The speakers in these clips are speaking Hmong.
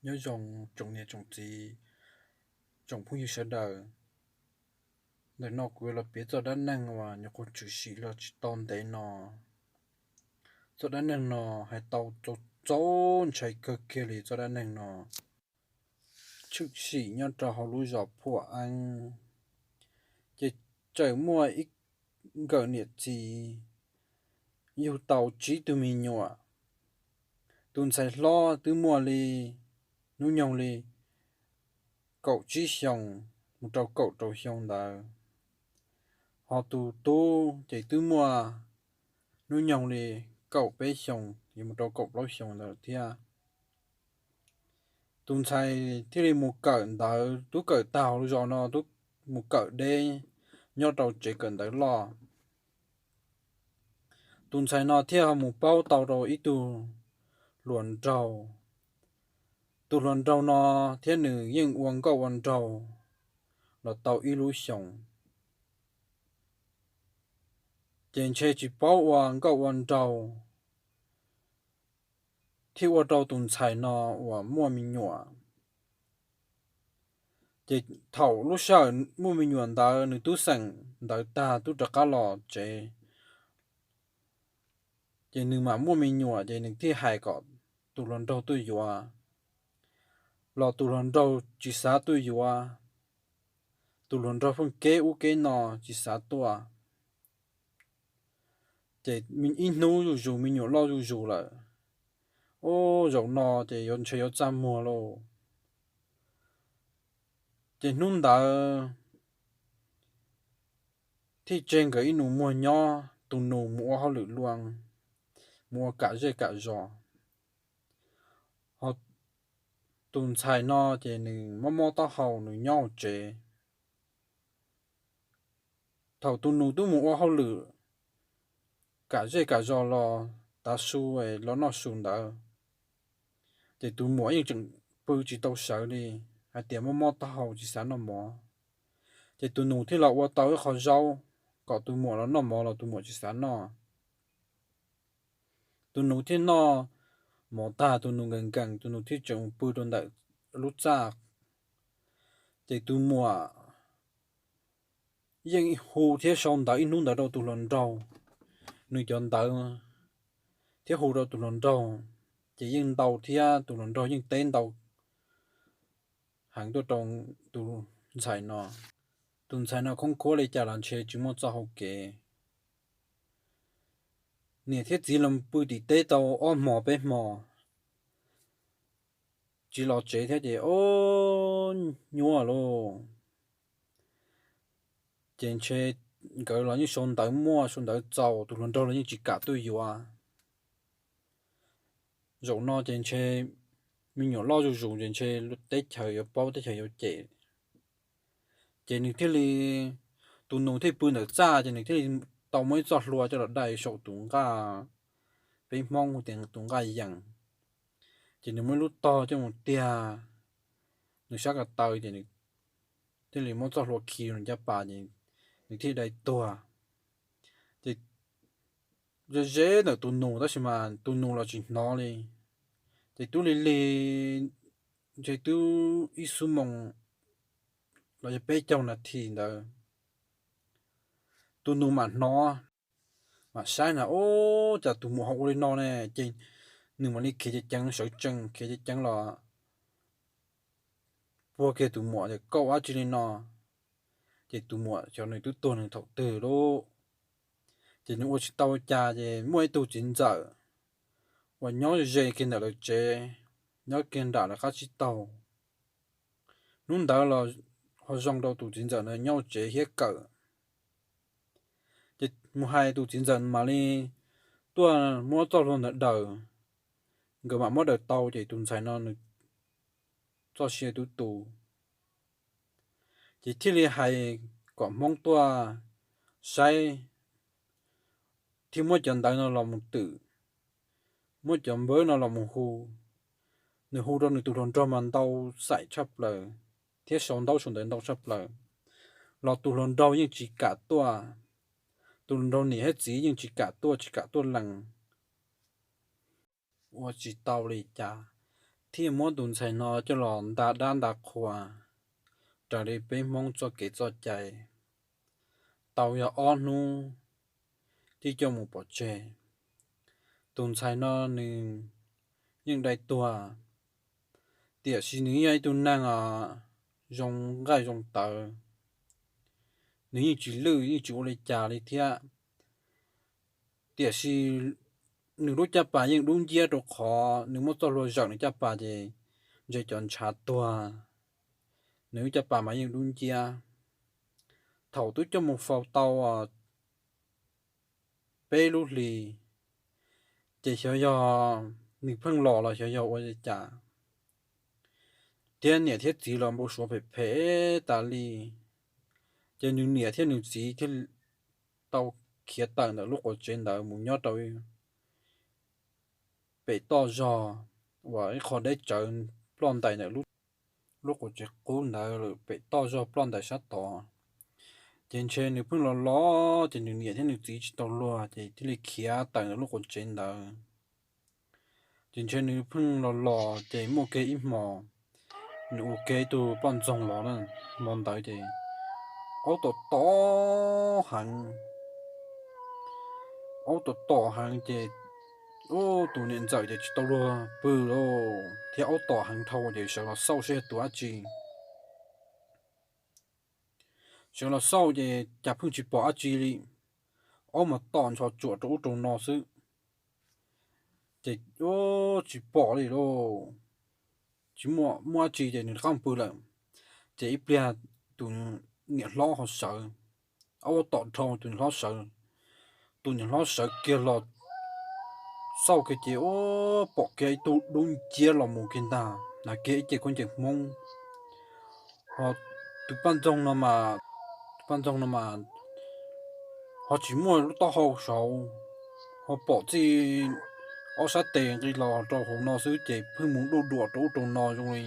Nyob zoo tsoom niam tsoom txiv, tsoom phooj ywg sawv daws. Ntawm no kuv yuav los piav txoj dab neeg uas nyuam qhuav tshwm sim los tsis tau ntev no. Txoj dab neeg no hais tau txaus ntshai kawg kiag li. Txoj dab neeg no tshwm sim nyob rau hauv lub zos Phuam Eeb, ces txawm muaj ib nkawm niam txiv yug tau tsib tug me nyuam. Tus ntxhais hlob twb muaj li hnub nyoog li kaum tsib xyoos mus rau kaum rau xyoo ntawd, ho tus tub ces twb muaj hnub nyoog li kaum peb xyoos yuav mus rau kaum plaub xyoos ntawd thiab. Tus ntxhais thiaj li mus kawm ntawv, twb kawm tag hauv zos no twb mus kawm deb nyob rau tsev kawm ntawv loj. Tus ntxhais no thiaj ho mus paub tau rau ib tug hluas nraug. Tus hluas nraug no thiab nws yeej ua nkauj ua nraug los tau ib lub xyoos, ces ntshe tsis paub ua nkauj ua nraug thiaj ua rau tus ntxhais no uas muaj me nyuam. Ces thaum lub sij hawm muaj me nyuam ntawd nws twb xeem ntawv tag twb rov qab los tsev, ces nws mam muaj me nyuam ces nws thiaj hais kom tus hluas nraug tuaj yuav, los tus hluas nraug tsis xav tuaj yuav. Tus hluas nraug pheej keb ub keb no tsis xav tuaj. Ces ib hnub zuj zus me nyuam loj zuj zus lawm, ub, zaum no ces yuav ntshe yuav txaj muag lauj. Ces hnub ntawd thiaj tseg nkawd ib nus muag nyob, tus nus mus ua hauj lwm luaj, mus ua kam zej kam zos, ho tus ntxhais no ces nws mob mob taub hau nws nyob hauv tsev. Thaum tus nus twb mus ua hauj lwm kam zej kam zos los tav su los noj su ntawd, ces tus muam yeej tseem pw tsis tau sawv li, hais tias mob mob taub hau tsis xav noj mov. Ces tus nus thiaj los ua tau ib qho zaub kom tus muam los noj mov los tus muam tsis xav noj. Tus nus thiaj noj mov tag, tus nus nkees nkees, tus nus thiaj tseem mus pw rau ntawm lub txaj. Ces tus muam yeej hu thiab sau ntawv ib hnub ntawd rau tus hluas nraug, nws cov ntawv, thiab hu rau tus hluas nraug, ces yeej ntau thiab tus hluas nraug yeej teb ntau heev tuaj rau tus ntxhais no. Tus ntxhais no khoob khuab li cas los ntshe tsis muaj txoj hau kev. Niam thiab txiv los pw tim teb tau ob hmo peb hmo tsis los tsev thiab ces ob nyuaj lauj. Ces ntshe nkawd los yeej sau ntawv muaj sau ntawv txaus, tus hluas nraug los yeej tsis kam tuaj yuav. Zaum no ces ntshe me nyuam loj zuj zus ces ntshe teb chaws yuav paub teb chaws yuav cem. Ces nws thiaj li, tus nus thiaj pw ntawm txaj ces nws thiaj li tau muab ib txoj hlua coj los dai saum tus nqaj, peb Hmoob hu tias tus nqaj yees. Ces nws muab ib lub tog coj mus tiag nws sab ko taw ces nws thiaj li muab txoj hlua khi nws caj pas ces nws thiaj dai tuag. Ces ze ze ntawm tus nus tab sis mas tus nus los tsis hnov li. Ces twb lig lig, ntshe twb ib xuab moos los yog peb caug nas this ntawd, tus nus mam hnov, mam saib na, ub, cas tus muam ho ua li no ne. Ces nws mam li khiav ceev ceev sawv tsees, khiav ceev ceev los puag kiag tus muam tias, Koj ua dab tsi li no? Ces tus muam xyov nws twb tuag nws thaum twg lauj. Ces nws ua tsis tau cas ces muaj ib tug txiv ntxawm uas nyob ze kiag ntawm lawv tsev, nyob kiag nram lawv qab tsib taug. Hnub ntawd los ho zoo rau tus txiv ntxawm no nyob tsev thiab kawm. Ces mus hais tus txiv ntxawm mam li tuaj muab txoj hlua ntawd daws, nkawd mam muab daws tau ces tus ntxhais no nws txoj sia twb tu. Ces thiaj li hais kom Hmoob tuaj saib, thiaj muab cov ntawv no los mus twm, muab cov npawb no los mus hu. Nws hu rau nws tus hluas nraug mas ntau xaim tshaj plaws, thiab sau ntaub sau ntawv ntau tshaj plaws, los tus hluas nraug yeej tsis kam tuaj. Tus hluas nraug niam thiab txiv yeej tsis kam tuaj, tsis kam tuaj lees. Ua tsis tau li cas, thiaj muab tus ntxhais no coj los nta dab nta qhua raws li peb Hmoob txoj kev txoj cai. Tau yog ob hnub thiaj coj mus pov tseg. Tus ntxhais no nws yeej dai tuag, tiam sis nws yog ib tug neeg zoo nqaij zoo tawv, nws yeej tsis lwj yeej tsis ua li cas li thiab. Tiam sis nws lub caj pas yeej dub nciab rau qhov nws muab txoj hlua zawm nws caj pas ces ntshe cov ntshav tuag, nws lub caj pas mas yeej dub nciab. Thaum twb coj mus faus tau peb lub hlis, ces xyov yog nws pheej los los xyov yog ua li cas, thiab niam thiab txiv los npau suav phem phem tas li. Ces nws niam thiab nws txiv thiaj tau khiav tawm ntawm lub quav tsev ntawd mus nyob rau pem toj zog uas ib qho deb tsawv ploj ntais ntawm lub quav tsev qub ntawd lawm, pem toj zog ploj ntais sab tod. Ces ntshe nws pheej los los ces nws niam thiab nws txiv tsis tau luag ces thiaj li khiav tawm ntawm lub quav tsev ntawd. Ces ntshe nws pheej los los ces muaj kiag ib hmos, nws ua kiag ib tug poj ntxoog los na. Hmo ntawd ces aub tom tom heev, aub tom tom heev ces tus niam ntxawm ces tsis tau luag pw lauj, thiab aub tom heev dhau ces sawv los xauj seb yog tus dab tsi. Sawv los xauj ces cas pheej tsis pom dab tsi li, aub mas tom ncho tsuam rau ub rau no xwb. Ces tsis pom li lauj, tsis muaj dab tsi ces nws rov qab pw lawm. Ces ib pliag tus niam hlob ho sawv, aub tom dhau tus niam hlob sawv, tus niam hlob sawv kiag los xauj kiag ces ua pom kiag ib tug dub nciab los mus kiag ntag, hnav kiag ib ce khaub ncaws Hmoob. Ho tus poj ntxoog no mas, tus poj ntxoog no mas ho tsis muaj lub taub hau saud, ho pom txij ob sab tes nqis los rau hauv no xwb ces pheej mus duj duam rau ub rau no zoo li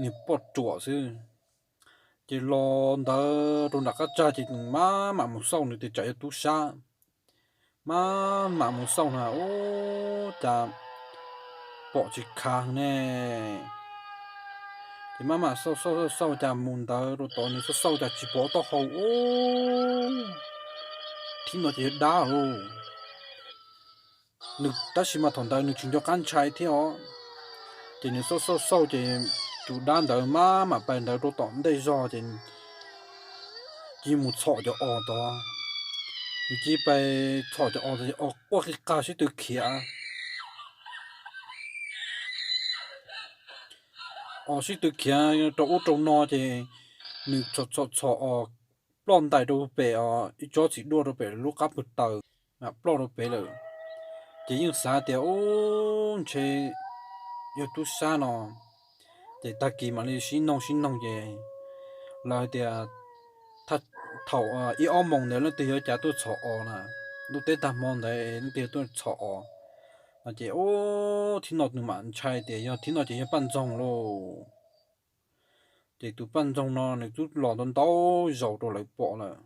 niag poj ruam xwb. Ces los ntawd rau nram qab tsag ces nws maj mam mus xauj, nws tias tsam yog tub sab, maj mam mus xauj na ub cas pom tsis khav ne. Ces maj mam xauj xauj xauj xauj cas mus ntawd rau tod nws xauj xauj cas tsis pom taub hau ub, thib no ces yog dab lauj. Nws tab sis mas thaum ntawd nws tsis nco qab ntshai thiab os. Ces nws xauj xauj xauj ces tus dab ntawd maj mam pais ntawd rau tom ntej zog ces cia mus txhom cov os tod. Nws cia pais txhom cov os, os quaj qig qag sib tw khiav, os sib tw khiav rau ub rau no ces nws txhom txhom txhom os ploj ntais rau pem os ib tsob txiv duaj rau pem lub qab pug taws, mam ploj rau pem lawm. Ces yeej xav tias ub ntshe yog tub sab no. Ces tag kis mam li sib noog sib noog ces lawv hais tias thaum ib ob moos ntawd leej twg yuav cas tuaj txhom os na, ntuj teb tag hmo ntawd leej twg yuav tuaj txhom os no. Ces ub thib no nws mam ntshai tias yog thib no ces yog poj ntxoog lauj. Ces tus poj ntxoog no nws twb los ntau ntau zaus rau lawv pom lawm,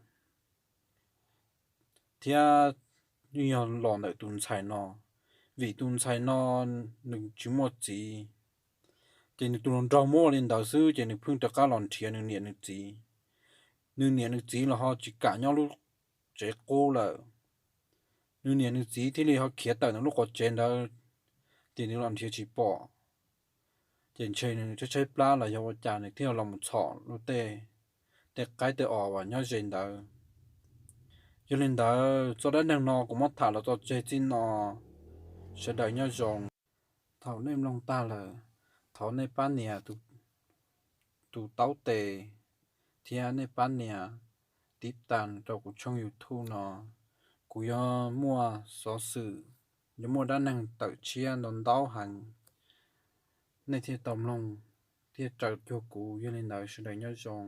thiab yeej yog los ntawm tus ntxhais no, vim tus ntxhais no nws tsis muaj txiv. Ces nws tus hluas nraug muab ua li ntawd xwb ces nws pheej rov qab los nrhiav nws niam nws txiv. Nws niam nws txiv los ho tsis kam nyob lub tsev qub lawm. Nws niam nws txiv thiaj li ho khiav tawm ntawm lub quav tsev ntawd, ces nws los nrhiav tsis pom. Ces ntshe nws tshaib tshaib plab los yog ua cas nws thiaj los mus txhom luag tej, tej qaib tej os uas nyob ze ntawd. Yog li ntawd txoj dab neeg no kuv muab tham los txog tseg txij no, sawv daws nyob zoo. Thaum nej mloog tag lawm, thov nej pab nias tus taub tes thiab nej pab nias tib tas rau kuv tshooj YouTube no. Kuv yuav muaj xov xwm, yuav muaj dab neeg tawm tshiab ntau ntau heev, nej thiaj tau mloog thiab raws cuag kuv. Yog li ntawd sawv daws nyob zoo.